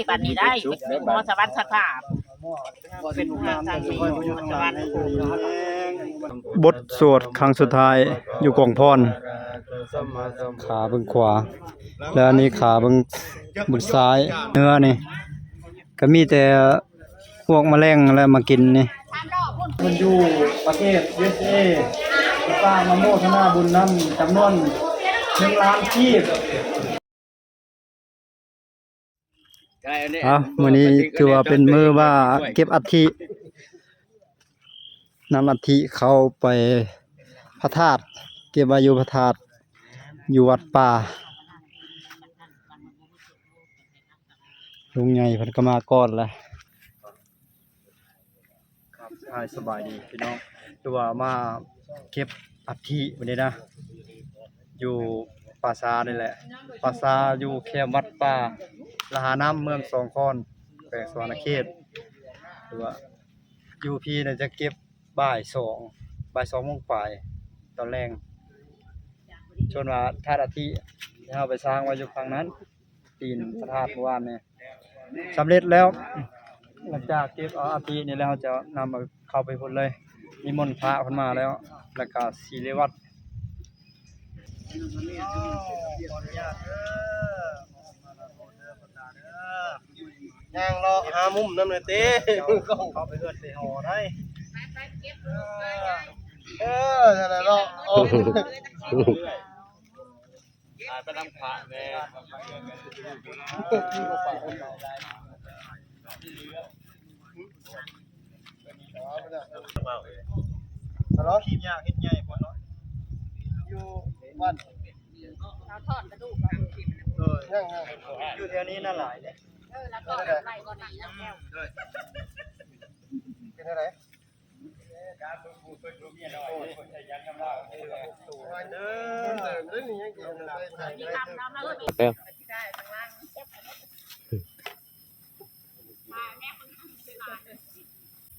ບັດນີ້ໄດ້ ເປັນໝໍສະຫວັນສັດພາ ເປັນຜູ້ຮັກສາມີໝໍສະຫວັນ. ບົດສວດຄັ້ງສຸດທ້າຍຢູ່ກອງພອນ ຂາເບື້ອງຂວາ ແລ້ວອັນນີ້ຂາເບື້ອງ ເບື້ອງຊ້າຍ. ເນື້ອນີ້ກໍມີແຕ່ພວກມະແລງແຫຼະມາກິນນີ້. ເພິ່ນຢູ່ປະເທດ ຢູເອສເອ ກໍຝາກມາໂມທະນາບຸນນຳຈຳນວນໜຶ່ງລ້ານກີບ. ເອົາ ມື້ນີ້ຖືວ່າເປັນມື້ວ່າເກັບອັດຖິ ນຳອັດຖິເຂົ້າໄປພະທາດ ເກັບໄວ້ຢູ່ພະທາດ ຢູ່ວັດປ່າ. ລຸງໃຫຍ່ເພິ່ນກໍມາກ່ອນແຫຼະ. ທັກທາຍສະບາຍດີພີ່ນ້ອງ ຄືວ່າມາເກັບອັດຖິມື້ນີ້ນະ ຢູ່ປ່າຊ້ານີ້ແຫຼະ ປ່າຊ້າຢູ່ແຄມວັດປ່າລະຫານ້ຳ ເມືອງສອງຄອນ ແຂວງສະຫວັນນະເຂດ. ຄືວ່າຢູ່ພີ້ນະຈະເກັບບ່າຍສອງ ບ່າຍສອງໂມງປາຍຕອນແລງ. ສ່ວນວ່າທາດອັດຖິທີ່ເຮົາໄປສ້າງໄວ້ຢູ່ຝັ່ງນັ້ນ ຕີນພະທາດເມື່ອວານນີ້ ສຳເລັດແລ້ວ. ຫຼັງຈາກເກັບເອົາອັດຖິນີ້ແລ້ວ ເຮົາຈະນຳເອົາເຂົ້າໄປພຸ້ນເລີຍ ນິມົນພະເພິ່ນມາແລ້ວ ແລ້ວກະສີລິວັດ. ຍ່າງເລາະຫາມຸມນຳແດ່ຕິ ເຂົ້າໄປເຮືອນໄປຫໍໄດ໋. ເອີ ນັ້ນແຫຼະເນາະ. ຕາຍໄປນຳພະແດ່. ເຮັດຍາກເຮັດໃຫຍ່ພຸ້ນເນາະ ຢູ່ບ້ານ ເອົາທອດກະດູກເອົາ. ໂດຍ ຍັງໆ ຢູ່ແຖວນີ້ນະຫຼາຍເດ້. ເອີ ລະກະໄລ່ກ່ອນນະ ເປັນຈັ່ງໃດ?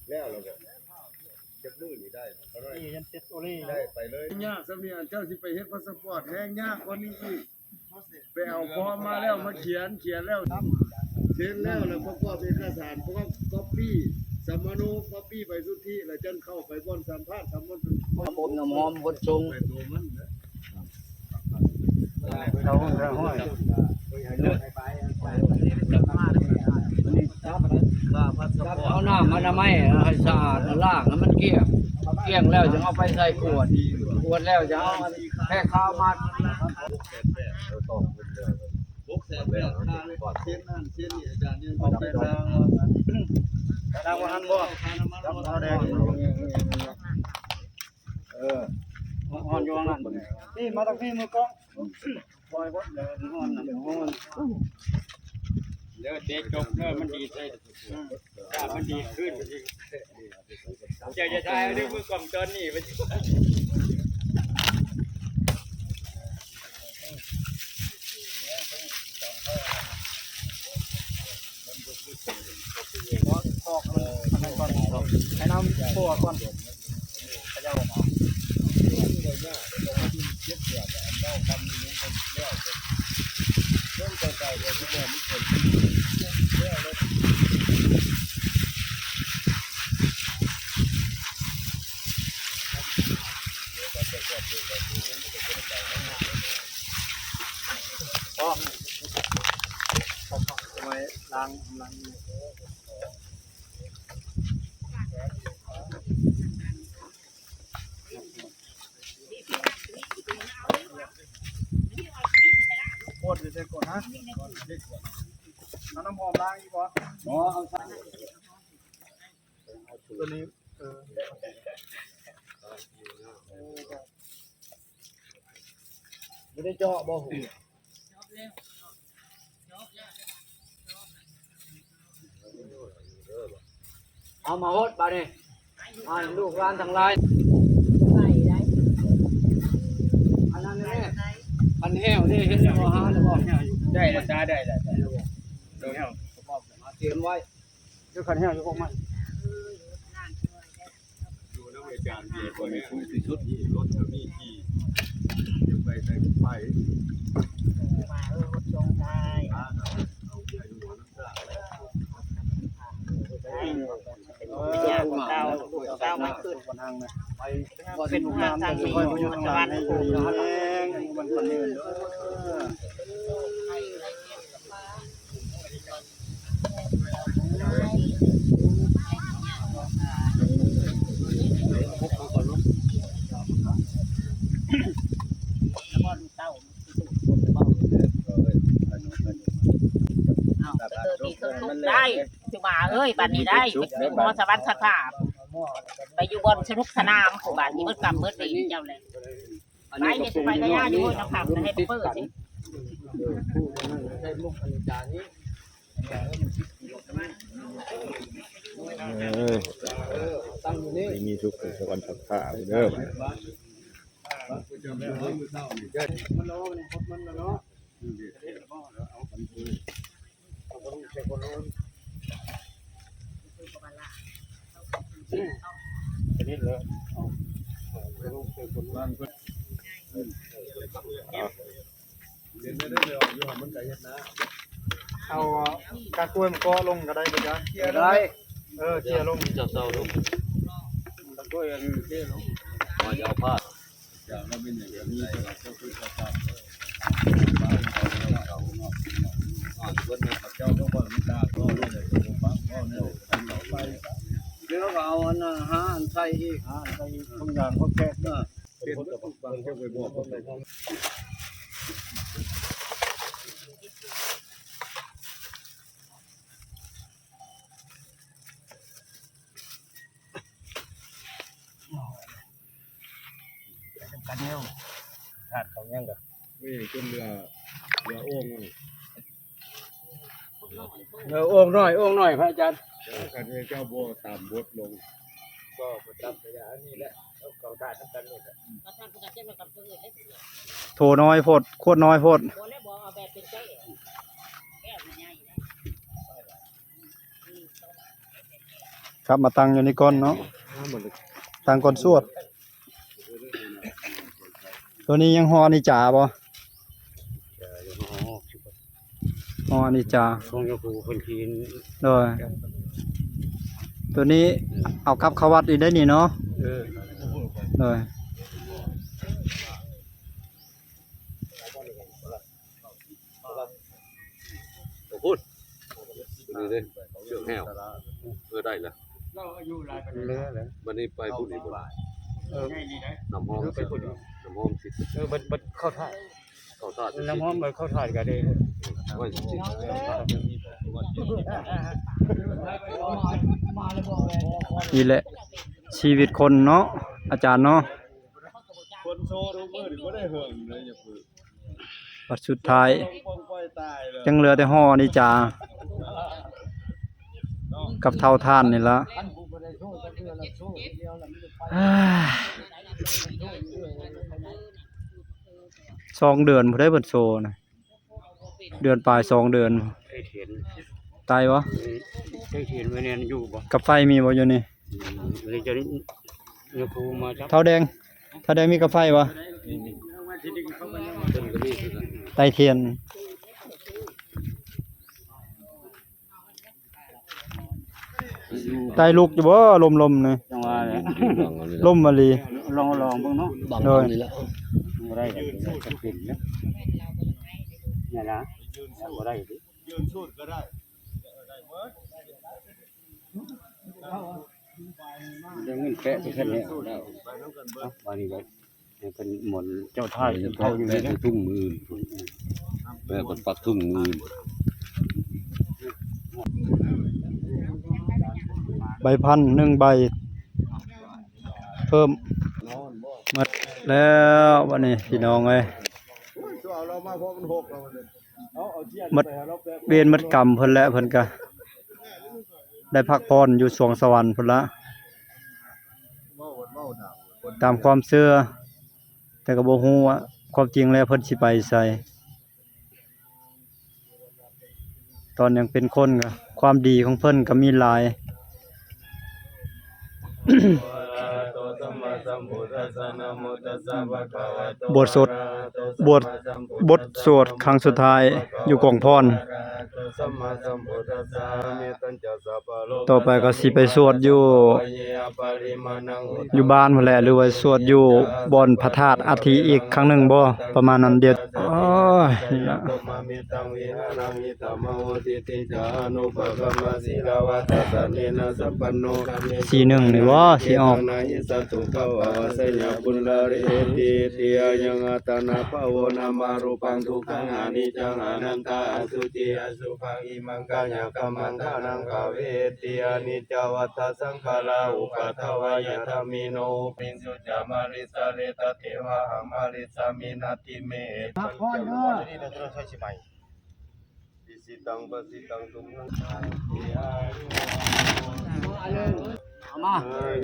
ແລ້ວລະບໍ່? ຈັກມື້ນີ້ໄດ້ ນີ້ຍັງເຈັດໂອເລ ໄດ້ໄປເລີຍ. ຍາກສ່ຳນີ້ ອັນເຈົ້າຊິໄປເຮັດພາສະປອດແຮງຍາກກວ່ານີ້ອີກ. ໄປເອົາຟອມມາແລ້ວມາຂຽນ ຂຽນແລ້ວເຊັນແລ້ວ ແລ້ວປະກອບເອກະສານ ປະກອບກັອບປີ້ສຳມະໂນ ກັອບປີ້ໃບສຸດທິ ແລ້ວຈັ່ງເຂົ້າໄປບ່ອນສຳພາດ ສຳມະໂນ ປະບົມນ້ຳຫອມຄົນຊົງ ໄປໂຕມັນນະ. ເອົານ້ຳອະນາໄມໃຫ້ສະອາດ ລ້າງໃຫ້ມັນກ້ຽງ ກ້ຽງແລ້ວຈຶ່ງເອົາໄປໃສ່ຂວດ ຂວດແລ້ວຈຶ່ງເອົາແພຂາວມັດ. ຫົກແສນແປດ ເຊັນນັ້ນເຊັນນີ້ ອາຈານຍັງບໍ່ໄດ້ລ້າງ ລ້າງບໍ່ທັນບໍ່? ເອີ ຮ້ອນຢູ່ຫັ້ນ ນີ້ມາທາງພີ້ມືກ້ອງ ປ່ອຍເບິດເດີ ຮ້ອນນະ ຮ້ອນ. ເດີເຕະຈົບເດີ ມັນດີເດ້ ມັນດີຂຶ້ນ. ເຈົ້າຈະຖ່າຍເອົາເດີ ມືກ້ອງຕອນນີ້ ປອກມັນ ອັນນັ້ນກ່ອນ ໃຫ້ນ້ຳຂົ້ວກ່ອນ ຂະເຍົາອອກມາ. ພໍ ພໍ ພໍ ລ້າງ ລ້າງ ໂຄດຢູ່ໃສກ່ອນນະ? ເອົານ້ຳຫອມລ້າງອີກບໍ່? ບໍ່ ເອົາ ຕົວນີ້ ເອີ ບໍ່ໄດ້ເຈາະບໍ່? ເອົາມາໂຫດບາດນີ້ ອ່າ ລູກຫຼານທັງຫຼາຍ ອັນນັ້ນແມ່ ຄັນແຫ້ວນີ້ເຫັນບໍ່? ຫາແລ້ວບໍ່? ໄດ້ແລ້ວ ຕາ ໄດ້ແລ້ວ ໄດ້ແລ້ວ ຕຽມໄວ້. ເດີ ຄັນແຫ້ວຢູ່ພວກມັນ ຢູ່ນຳອາຈານທີ່ຄົນທີ່ສຸດທີ່ລົດກໍມີທີ່ ຢາກໄປໃສກໍໄປ ວ່າ ເອີ ລົດສົ່ງໄດ້ ເອົາເບຍຢູ່ບໍ່ນຳ ເ ເປັນເພື່ອນສ້າງມີບຸນສະຫວັນພູມເນາະ. ອ້າວ ໄດ້ ຊິວ່າເອີຍ ບັດນີ້ໄດ້ ໄປຢູ່ໝໍສະຫວັນສັກຜ້າ ໄປຢູ່ບ່ອນສະໜຸກສະໜານພຸ້ນ ບາດນີ້ໝົດກຳໝົດເວນເຈົ້າແຫຼະ. ໄປເຮັດໄປກະຢ່າຢູ່ຫ້ວຍນ້ຳຄຳ ໃຫ້ໄປເປີດຊິ. ເອີ ໃຫ້ມີສຸກສະຫວັນສັກຜ້າເດີ. ເອົາກາກລ້ວຍມາເກາະລົງກະໄດ້ບໍ່ຈະ? ໄດ້ ເອີ ເຄຍລົງ ເຈົ້າເຊົາລົງ ກາກລ້ວຍອັນເຄຍລົງ ວ່າຈະເອົາພາດ. ເຈົ້າກໍເອົາອັນນັ້ນຫາອັນໃສ່ອີກ ຫາອັນໃສ່ອີກ ທຸກຢ່າງກໍແຄບເນາະ. ເປັນເບິດທຸກບາງຄົນໄປບອກເພິ່ນ. ກັນແລ້ວ ທາດເຂົ້າຍັງກະ ນີ້ຈົນເຫຼືອ ເຫຼືອໂອ່ງໜຶ່ງ. ເອີ ໂອ່ງນ້ອຍ ໂອ່ງນ້ອຍ ພະອາຈານ. ເອີ ຄັນເຈົ້າບໍ່ຕາມບົດລົງ ກໍບໍ່ຕັບກະຢ່າ ອັນນີ້ແຫຼະ ເອົາເຂົ້າທາດນຳກັນໂລດ. ໂຖນ້ອຍໂພດ ຂວດນ້ອຍໂພດ. ຄັບ ມາຕັ້ງຢູ່ນີ້ກ່ອນເນາະ ຕັ້ງກ່ອນສວດ. ໂຕນີ້ຍັງຫໍ່ອະນິດຈາບໍ່? ຫໍ່ອະນິດຈາ ຂອງຍາຄູເພິ່ນກິນ. ໂດຍ ໂຕນີ້ເອົາກັບເຂົ້າວັດອີກໄດ້ນີ້ເນາະ. ເອີ ໂດຍ. ໂອ້ໂຫ ນີ້ເດ້ ເຊືອກແຫ້ວ ເອີ ໄດ້ລະ ເຫຼືອແລ້ວ ບັດນີ້ໄປພຸ້ນອີກບໍ່? ເອີ ນ້ຳຫອມ ນ້ຳຫອມຊິ ເອີ ບັດ ບັດເຂົ້າທາດ ເຂົ້າທາດ ນ້ຳຫອມ ບັດເຂົ້າທາດກະໄດ້ ນີ້ແຫຼະຊີວິດຄົນເນາະ ອາຈານເນາະ. ຄົນໂຊທຸກມື້ນີ້ບໍ່ໄດ້ເຫິງເລີຍ ຢ່າເພິ່ງ ບັດສຸດທ້າຍ ຍັງເຫຼືອແຕ່ຫໍ່ອະນິດຈາກັບເຖົ້າທ່ານນີ້ລະ. ສອງເດືອນພຸ້ນໃດເພິ່ນໂຊນະ. ເດືອນປາຍສອງເດືອນ ໄຕເຫັນ ໄຕບໍ່? ໄຕເຫັນໄວ້ແນ່ນຢູ່ບໍ່? ກັບໄຟມີບໍ່ຢູ່ນີ້? ອືມ ອັນນີ້ຈະ ຍາຄູມາຈັບ ເຖົ້າແດງ ເຖົ້າແດງມີກັບໄຟບໍ່? ມີ ມີ ເພິ່ນກໍມີຄືກັນ ໄຕທຽນ. ໄຕລຸກຢູ່ບໍ່ ລົມໆນີ້? ຈັ່ງວ່າແຫຼະ ລົມອີ່ຫຼີ ລອງ ລອງເບິ່ງເນາະ. ໂດຍ ບໍ່ໄດ້ ຈະເປັນເນາະ ນີ້ນະ ບໍ່ໄດ້ຕິ ຢືນສຸດກໍໄດ້ ໄດ້ເງິນແປະໄປຊັ້ນແລ້ວ ບາດນີ້ກໍ ເປັນໝົນເຈົ້າທ່ານເຂົາຢູ່ນີ້ເດ້ ແປະໃສ່ຖົງມື້ອື່ນ ແປະບັດປັກຖົງມື້ອື່ນ. ໃບພັນໜຶ່ງໃບ ເພີ່ມ ໝົດແລ້ວບັດນີ້ພີ່ນ້ອງເອີຍ ໝົດເວນໝົດກຳເພິ່ນແຫຼະ ເພິ່ນກະໄດ້ພັກຜ່ອນຢູ່ສວງສະຫວັນພຸ້ນລະ ຕາມຄວາມເຊື່ອ. ແຕ່ກໍບໍ່ຮູ້ວ່າຄວາມຈິງແລ້ວເພິ່ນຊິໄປໃສ. ຕອນຍັງເປັນຄົນກໍຄວາມດີຂອງເພິ່ນກໍມີຫຼາຍ. ບົດສົວດ ບົດ ບົດສວດຄັ້ງສຸດທ້າຍຢູ່ກອງພອນ. ຕໍ່ໄປກໍຊິໄປສວດຢູ່ ຢູ່ບ້ານພຸ້ນແຫຼະ ຫຼືວ່າສວດຢູ່ບ່ອນພະທາດອັດຖິອີກຄັ້ງໜຶ່ງບໍ່ ປະມານນັ້ນເດ. ໂອ້ຍ ນີ້ລະ ສີ່ໜຶ່ງນີ້ບໍ່ ຊິອອກ ອະນິດຈາວັດຕະສັງຂາຣາ ອຸປັດຖະວາຍະທຳມິໂນ ວິນຍູຈາມາລິສາເຣຕະເທວະ ອາມາລິສາມິນາທິເມ ພັກຜ່ອນເດີ ອິຊິຕັງປະສິຕັງ ທຸກຂັງ ເອົາມາ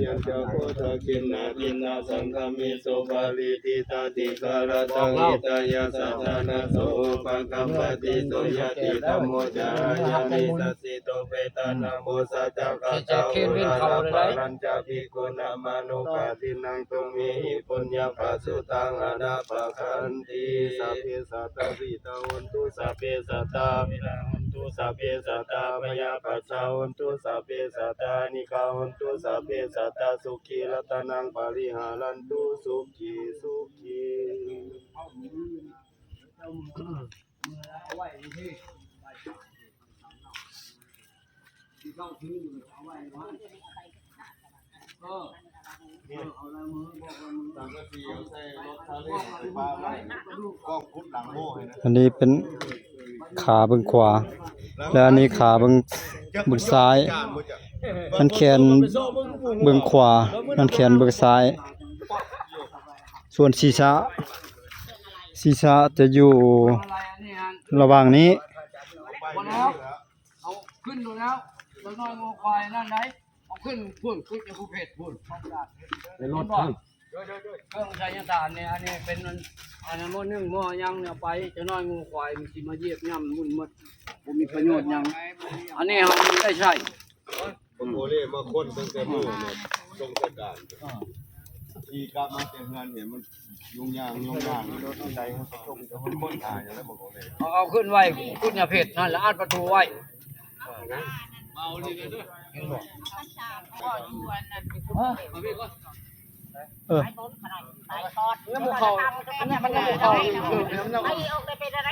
ຍັນຈະໂຄທະເຂນນາທິນນະສັງຄະມິ ສຸປາລີຕິຕາຕິຄາລະຕັງ ຫິຕາຍະສາທານະໂສ ອຸປະກັມປະຕິ ໂສຍະຕິທຳໂມ ຈາຍາມິ ສະສິໂຕ ເປຕານັງ ໂພຊະຈັກຂະຕາ ໂອລານະປາລັນຈະ ພິກຂຸນະມານຸປາທິນນາ ຕຸມເມຫິ ປຸນຍະປະສຸຕັງ ອະນາປະຄັນຕິ ສັບເພສັດຕາ ສຸຂິຕາ ໂຫນຕຸ ສັບເພສັດຕາ ເວລາ ໂຫນຕຸ ສັບເພສັດຕາ ພະຍາປັດສາ ໂຫນຕຸ ສັບເພສັດຕາ ນິກາ ໂຫນຕຸ ສັບເພສັດຕາ ສຸຂີ ລັດຕະນັງ ປະລິຫາຣັນຕຸ ສຸຂີ ສຸຂີ. ອັນນີ້ເປັນຂາເບື້ອງຂວາ ແລະ ອັນນີ້ຂາເບື້ອງ ເບື້ອງຊ້າຍ ແມ່ນແຂນເບື້ອງຂວາ ແມ່ນແຂນເບື້ອງຊ້າຍ ສ່ວນສີສະ ສີສະຈະຢູ່ລະຫວ່າງນີ້ ບໍ່ແລ້ວ ເອົາຂຶ້ນໂລດແລ້ວ ຈັກໜ້ອຍງົວຄວາຍນັ້ນໄດ໋ ເອົາຂຶ້ນພຸ້ນ ຂຶ້ນຢູ່ພູເພັດພຸ້ນ ໃນລົດຫັ້ນ ເຄື່ອງໄສຍະສາດນີ້ ອັນນີ້ເປັນອັນ ອັນນັ້ນໝໍ້ໜຶ່ງໝໍ້ຫຍັງເອົາໄປ ຈັກໜ້ອຍງົວຄວາຍມັນຊິມາຢຽບຫຍ້ຳໝຸ່ນໝົດ ບໍ່ມີປະໂຫຍດຫຍັງ ອັນນີ້ເຮົາບໍ່ໄດ້ໃຊ້. ບັກໂອເລມາຄົ້ນຕັ້ງແຕ່ມື້ນັ້ນ ສົ່ງສະການ ຂີ່ກັບມາແຕ່ເຮືອນເຫັນມັນ ຍຸງຍາງ ຍຸງຍາງ ລົດໃດມັນໄປສົ່ງ ແຕ່ມັນຄົ້ນຫາຫຍັງແລ້ວ ບັກໂອເລ ເອົາ ເອົາຂຶ້ນໄວ້ ກຸດຍາເພັດຫັ້ນລະ ອັດປະຕູໄວ້ ເອີ ຍັງບໍ່ເຂົ້າ ອັນນີ້ມັນຍັງບໍ່ເຂົ້າ ມັນ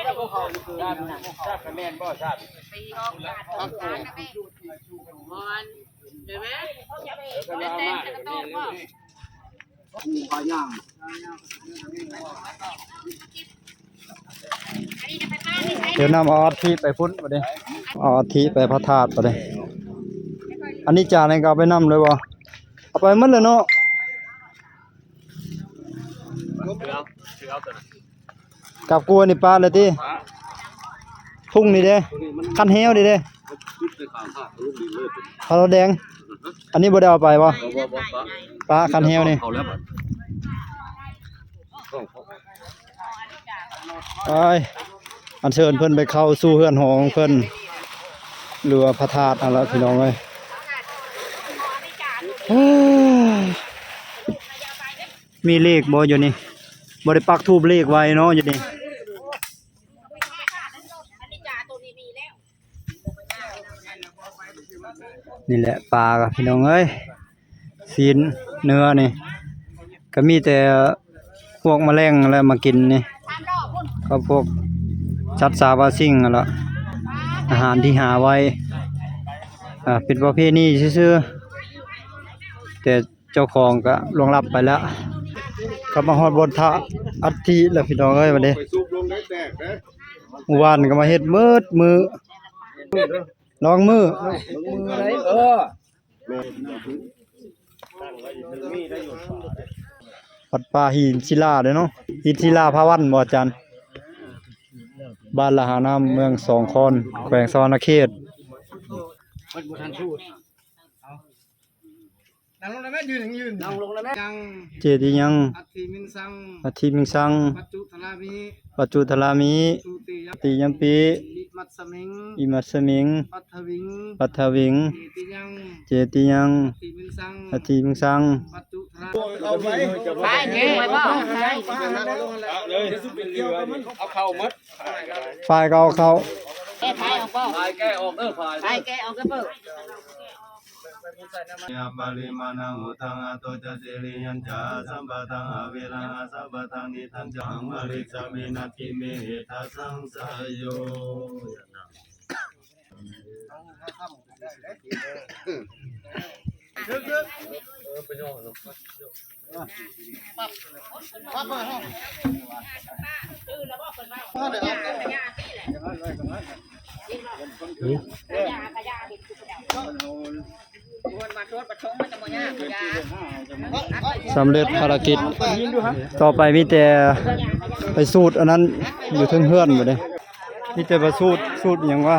ຍັງບໍ່ເຂົ້າ ແມ່ນບໍ່ຊາດ ດຽວນຳເອົາອັດຖິໄປພຸ້ນບັດນີ້ ເອົາອັດຖິໄປພະທາດບັດນີ້ ອັນນີ້ຈານນີ້ກໍເອົາໄປນຳເລີຍບໍ່? ເອົາໄປໝົດແລ້ວເນາະ ກັບກວນນີ້ປະແລ້ວຕິ? ທຸງນີ້ເດ້ ຄັນແຮ້ວນີ້ເດ້ ຄາໂລແດງ ອັນນີ້ບໍ່ໄດ້ເອົາໄປບໍ່? ປະ ຄັນແຮ້ວນີ້ ເອົາແລ້ວບັດ ໄປ ອັນເຊີນເພິ່ນໄປເຂົ້າສູ່ເຮືອນຫໍຂອງເພິ່ນ ຫຼືວ່າພະທາດຫັ້ນລະພີ່ນ້ອງເອີຍ. ມີເລກບໍ່ຢູ່ນີ້? ບໍ່ໄດ້ປັກທູບເລກໄວ້ເນາະຢູ່ນີ້. ນີ້ແຫຼະປາ ພີ່ນ້ອງເອີຍ ຊີ້ນເນື້ອນີ້ ກໍມີແຕ່ພວກມະແລງແຫຼະມາກິນນີ້ ກັບພວກສັດສາວາສິ່ງຫັ້ນລະ ອາຫານທີ່ຫາໄວ້ ອ່າ ເປັນປະເພນີຊື່ໆ ແຕ່ ເຈົ້າຂອງກະລ່ວງລັບໄປແລ້ວ. ກັບມາຮອດບ່ອນທາດອັດຖິແລ້ວພີ່ນ້ອງເອີຍ ບັດນີ້ ມື້ວານກໍມາເຮັດໝົດມື້ ລອງມື້ ເອີ ວັດປ່າຫີນສິລາເດ້ເນາະ ຫີນສິລາພາວັນບໍ່ອາຈານ? ບ້ານລະຫານ້ຳ ເມືອງສອງຄອນ ແຂວງສະຫວັນນະເຂດ. ນັ່ງລົງໄດ້ແມ່ນ ຢືນຍັງຢືນ ນັ່ງລົງໄດ້ແມ່ນ ຍັງ ເຈຕິຍັງ ອັດຖິມິງສັງ ອັດຖິມິງສັງ ປັດຈຸທະລາມິ ປັດຈຸທະລາມິ ທຸຕິຍະ ທຸຕິຍະປິ ອິມັດສະມິງ ອິມັດສະມິງ ປັດຖະວິງ ປັດຖະວິງ ເຈຕິຍັງ ເຈຕິຍັງ ອັດຖິມິງສັງ ອັດຖິມິງສັງ ປັດຈຸທະລາ ໄປເທໄປບໍ່ ເອົາເຂົ້າໝົດ ຝ່າຍກໍເອົາເຂົ້າ ເອີ ຖ່າຍອອກບໍ່ ພາຍແກ້ອອກເດີ ພາຍ ພາຍແກ້ອອກເດີ. ຍະປະລິມານະໂຫຕັງ ອະໂຕຈະສິລິຍັນຈະ ອະສັມປະທັງ ອະວິລັງ ອະສັບປະທັງ ນິດຕັນຈະ ອະຫັງ ວະລິສາມິ ນັດຖິ ເມ ເອຕະສັງ ສະໂຍ. ສຳເລັດພາລະກິດ. ຕໍ່ໄປມີແຕ່ໄປສູດອັນນັ້ນຢູ່ເທິງເຮືອນບັດນີ້. ມີແຕ່ໄປສູດ ສູດຫຍັງວະ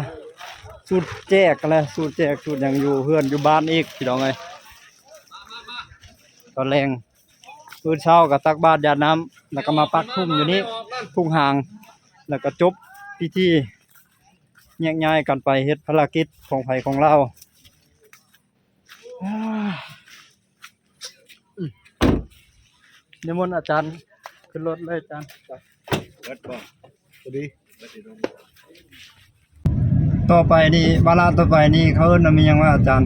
ສູດແຈກຫັ້ນແຫຼະ ສູດແຈກສູດຫຍັງຢູ່ເຮືອນຢູ່ບ້ານອີກ ພີ່ນ້ອງເອີຍ. ຕອນແລງ ມື້ເຊົ້າກໍຕັກບາດຢາດນ້ຳ ແລ້ວກໍມາປັກທຸງຢູ່ນີ້ ທຸງຫາງ ແລ້ວກໍຈົບພິທີ ແຍກຍ້າຍກັນໄປເຮັດພາລະກິດຂອງໃຜຂອງລາວ. ນິມົນອາຈານຂຶ້ນລົດເລີຍອາຈານ. ເບິດບໍ່? ພໍດີ. ຕໍ່ໄປນີ້ ວາລະຕໍ່ໄປນີ້ ເຂົາເອີ້ນວ່າມີຫຍັງວະອາຈານ?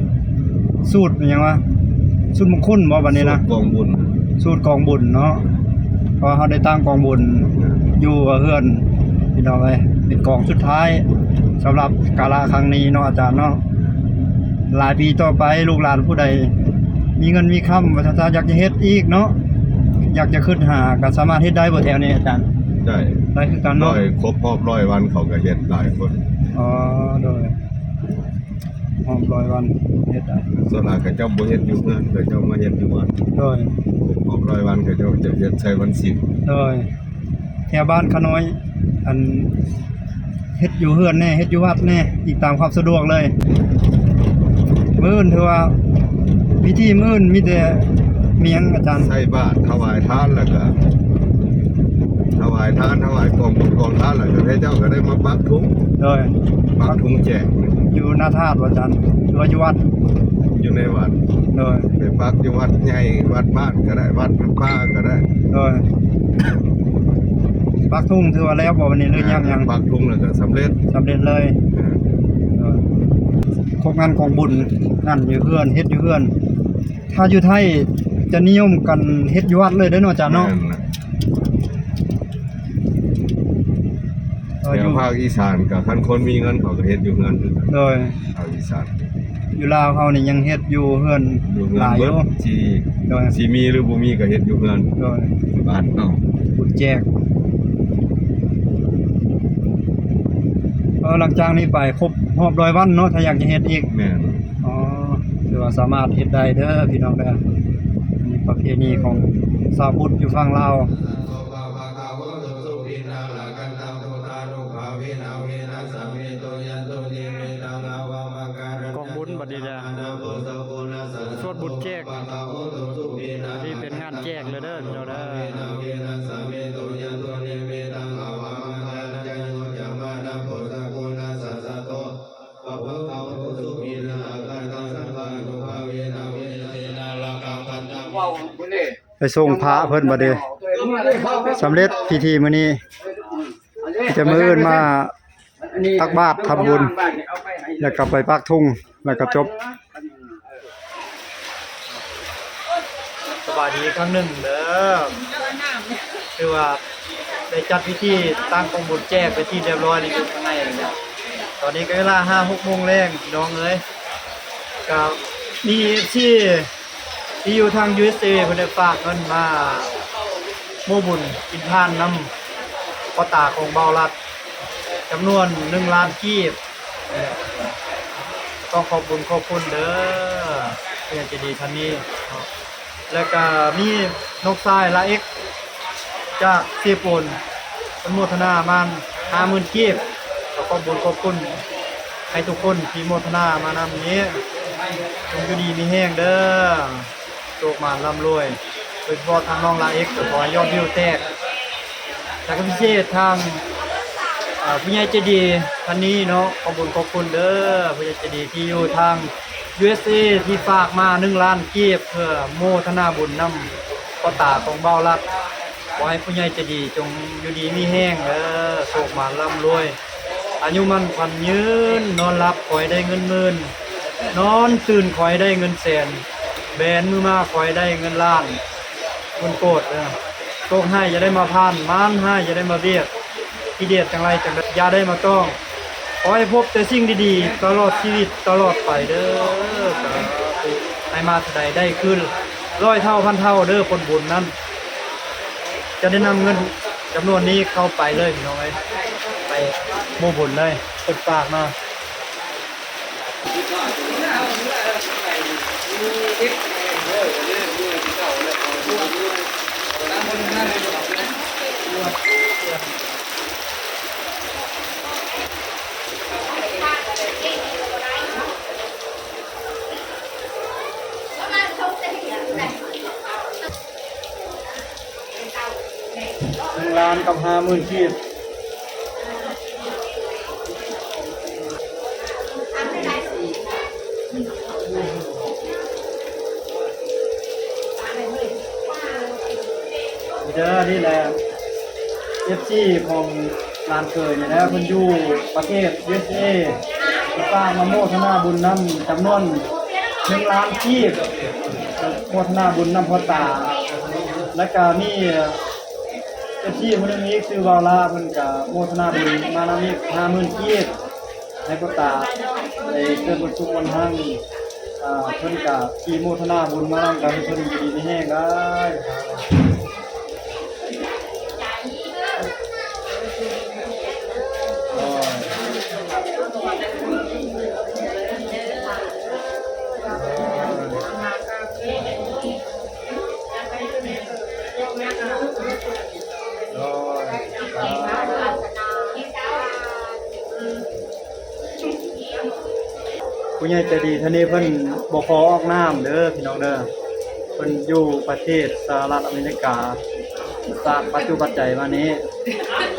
ສູດມີຫຍັງວະ? ສູດມົງຄຸນບໍ່ບັດນີ້ນະ? ສູດກອງບຸນ ສູດກອງບຸນເນາະ. ເພາະເຮົາໄດ້ຕັ້ງກອງບຸນຢູ່ເຮືອນ ພີ່ນ້ອງເອີຍ ເປັນກອງສຸດທ້າຍສຳລັບກາລະຄັ້ງນີ້ເນາະອາຈານເນາະ. ຫຼາຍປີຕໍ່ໄປ ລູກຫຼານຜູ້ໃດມີເງິນມີຄຳ ວ່າຊັ້ນຊະ ຢາກຈະເຮັດອີກເນາະ ຢາກຈະຂຶ້ນຫາ ກໍສາມາດເຮັດໄດ້ບໍ່ແຖວນີ້ອາຈານ? ໄດ້ ໄດ້ຄືກັນເນາະ. ຮ້ອຍ ຄົບຮອບຮ້ອຍວັນເຂົາກໍເຮັດຫຼາຍຄົນ. ອໍ ໂດຍ ຮອບຮ້ອຍວັນເຮັດໄດ້. ສ່ວນຫຼາຍເຂົາເຈົ້າບໍ່ເຮັດຢູ່ເຮືອນ ເຂົາເຈົ້າມາເຮັດຢູ່ວັດ. ໂດຍ ຄົບຮອບຮ້ອຍວັນເຂົາເຈົ້າຈະເຮັດໃສ່ວັນສິນ. ໂດຍ ແຖວບ້ານຂະນ້ອຍ ອັນ ເຮັດຢູ່ເຮືອນແດ່ ເຮັດຢູ່ວັດແດ່ ອີງຕາມຄວາມສະດວກເລີຍ. ມື້ອື່ນຖືວ່າ ພິທີມື້ອື່ນມີແຕ່ມີຫຍັງອາຈານ? ໃສ່ບາດ ຖວາຍທານ ແລ້ວກະຖວາຍທານ ຖວາຍກອງບຸນກອງທານ ແລ້ວກະເຂົາເຈົ້າກະໄດ້ມາປັກທຸງ. ໂດຍ ປັກທຸງແຈກ. ຢູ່ໜ້າທາດບໍ່ອາຈານ ຫຼືວ່າຢູ່ວັດ? ຢູ່ໃນວັດ. ໂດຍ ໄປປັກຢູ່ວັດໃຫຍ່ ວັດບ້ານກະໄດ້ ວັດປ່າກະໄດ້. ໂດຍ ປັກທຸງຖືວ່າແລ້ວບໍ່ບັດນີ້ ຫຼືຍັງ? ຍັງ ປັກທຸງແລ້ວກະສຳເລັດ ສຳເລັດເລີຍ. ເອີ ໂດຍ ຄົບງານກອງບຸນ ງານຢູ່ເຮືອນ ເຮັດຢູ່ເຮືອນ. ຖ້າຢູ່ໄທຈະນິຍົມກັນເຮັດຢູ່ວັດເລີຍເດີເນາະອາຈານເນາະ. ແມ່ນລະ ແຖວພາກອີສານກະຄັນຄົນມີເງິນເຂົາກະເຮັດຢູ່ເຮືອນຄືກັນ. ໂດຍ ພາກອີສານ. ຢູ່ລາວເຮົານີ້ຍັງເຮັດຢູ່ເຮືອນຫຼາຍຢູ່. ຊິ ໂດຍ ຊິມີຫຼືບໍ່ມີກະເຮັດຢູ່ເຮືອນ. ໂດຍ ບ້ານເຮົາບຸນແຈກ. ເອີ ຫຼັງຈາກນີ້ໄປຄົບຮອບຮ້ອຍວັນເນາະ ຖ້າຢາກຈະເຮັດອີກ. ແມ່ນ. ອໍ ຖືວ່າສາມາດເຮັດໄດ້ເດີພີ່ນ້ອງເດີ. ອັນນີ້ປະເພນີຂອງຊາວພຸດຢູ່ຝັ່ງລາວ. ກອງບຸນບັດນີ້ແຫຼະ ສວດບຸນແຈກ ທີ່ເປັນງານແຈກເລີຍເດີພີ່ນ້ອງເດີ. ໄປສົ່ງພະເພິ່ນບັດນີ້ ສຳເລັດພິທີມື້ນີ້. ແຕ່ມື້ອື່ນມາຕັກບາດທຳບຸນ ແລ້ວກໍໄປປັກທຸງ ແລ້ວກໍຈົບ. ສະບາຍດີອີກຄັ້ງໜຶ່ງເດີ. ຖືວ່າໄດ້ຈັດພິທີຕັ້ງກອງບຸນແຈກເປັນທີ່ຮຽບຮ້ອຍແລ້ວຢູ່ຂ້າງໃນ. ຕອນນີ້ກໍເວລາຫ້າຫົກໂມງແລງພີ່ນ້ອງເອີຍ. ກໍມີເອັຟຊີທີ່ຢູ່ທາງ ຢູເອສເອ ເພິ່ນໄດ້ຝາກເງິນມາໂມ້ບຸນກິນທານນຳພໍ່ຕາຂອງບ່າວລັດ ຈຳນວນໜຶ່ງລ້ານກີບ. ຕ້ອງຂອບບຸນຂອບຄຸນເດີ ຜູ້ໃຫຍ່ໃຈດີທ່ານນີ້ເນາະ. ແລ້ວກະມີນ້ອງຊາຍລາເອັກຈາກເຊໂປນ ເພິ່ນໂມທະນາມາຫ້າໝື່ນກີບ. ກໍຂອບບຸນຂອບຄຸນໃຫ້ທຸກຄົນທີ່ໂມທະນາມານຳນີ້ ຈົ່ງຢູ່ດີມີແຮງເດີ ໂຊກໝານລ່ຳລວຍ. ໂດຍສະເພາະທາງນ້ອງລາເອັກ ກໍຂໍໃຫ້ຍອດວິວແຕກ. ແລ້ວກໍພິເສດທາງ ເອີ ຜູ້ໃຫຍ່ໃຈດີທ່ານນີ້ເນາະ ຂອບບຸນຂອບຄຸນເດີ ຜູ້ໃຫຍ່ໃຈດີທີ່ຢູ່ທາງ ຢູເອສເອ ທີ່ຝາກມາໜຶ່ງລ້ານກີບ ເພື່ອໂມທະນາບຸນນຳພໍ່ຕາຂອງບ່າວລັດ. ຂໍໃຫ້ຜູ້ໃຫຍ່ໃຈດີຈົ່ງຢູ່ດີມີແຮງເດີ ໂຊກໝານລ່ຳລວຍ. ອາຍຸໝັ້ນຂວັນຍືນ, ນອນຫຼັບຂໍໃຫ້ໄດ້ເງິນໝື່ນ, ນອນຕື່ນຂໍໃຫ້ໄດ້ເງິນແສນ, ແບນມືມາຂໍໃຫ້ໄດ້ເງິນລ້ານ, ເງິນໂກດເດີ. ໂຊກຮ້າຍຢ່າໄດ້ມາຜ່ານ, ມານຮ້າຍຢ່າໄດ້ມາບຽດ, ກິເລດຈັ່ງໃດຈັ່ງໃດຢ່າໄດ້ມາຕ້ອງ. ຂໍໃຫ້ພົບແຕ່ສິ່ງດີໆ ຕະຫຼອດຊີວິດຕະຫຼອດໄປເດີ. ສາທຸ. ໃຫ້ມາເທົ່າໃດໄດ້ຄືນຮ້ອຍເທົ່າພັນເທົ່າເດີ ຜົນບຸນນັ້ນ. ຈະໄດ້ນຳເງິນຈຳນວນນີ້ເຂົ້າໄປເລີຍພີ່ນ້ອງເອີຍ, ໄປໂມບຸນເລີຍ ເພິ່ນຝາກມາ. ໜຶ່ງລ້ານກັບຫ້າໝື່ນກີບ. ນີ້ເດີ ນີ້ແຫຼະ ເອັຟຊີຂອງຫຼານເຂີຍນີ້ແຫຼະ ເພິ່ນຢູ່ປະເທດ ຢູເອສເອ ເພິ່ນຝາກມາໂມທະນາບຸນນຳ ຈຳນວນໜຶ່ງລ້ານກີບ ໂມທະນາບຸນນຳພໍ່ຕາ. ແລ້ວກະມີເອັຟຊີຜູ້ໜຶ່ງອີກ ຊື່ວ່າວລາ ເພິ່ນກະໂມທະນາບຸນມານຳອີກຫ້າໝື່ນກີບ ໃຫ້ພໍ່ຕາໄດ້ເກີດວັນສຸກວັນຮັ່ງ. ອ່າ ເພິ່ນກະທີ່ໂມທະນາບຸນມານຳກັນ ເພິ່ນຢູ່ດີມີແຮງໄດ໋. ຜູ້ໃຫຍ່ໃຈດີທ່ານນີ້ເພິ່ນບໍ່ຂໍອອກນາມເດີພີ່ນ້ອງເດີ, ເພິ່ນຢູ່ປະເທດສະຫະລັດອາເມລິກາ, ຝາກປັດຈຸປັດໄຈມານີ້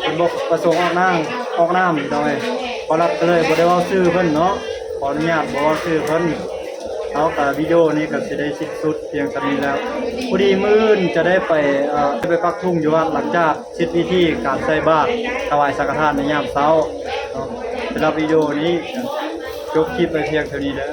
ເພິ່ນບໍ່ປະສົງອອກນາມ ອອກນາມພີ່ນ້ອງເອີຍ. ບໍ່ລັດກໍເລີຍບໍ່ໄດ້ເວົ້າຊື່ເພິ່ນເນາະ, ຂໍອະນຸຍາດບໍ່ເວົ້າຊື່ເພິ່ນ. ເຮົາກໍວິດີໂອນີ້ກໍຊິໄດ້ສິ້ນສຸດພຽງສ່ຳນີ້ແລ້ວ. ພໍດີມື້ອື່ນຈະໄດ້ໄປ ເອີ ໄປປັກທຸງຢູ່ວັດ ຫຼັງຈາກ ສິດວິທີການໃສ່ບາດຖວາຍສັງຄະທານໃນຍາມເຊົ້າເນາະ. ສຳລັບວິດີໂອນີ້ ຈົບຄລິບໄວ້ພຽງເທົ່ານີ້ເດີ.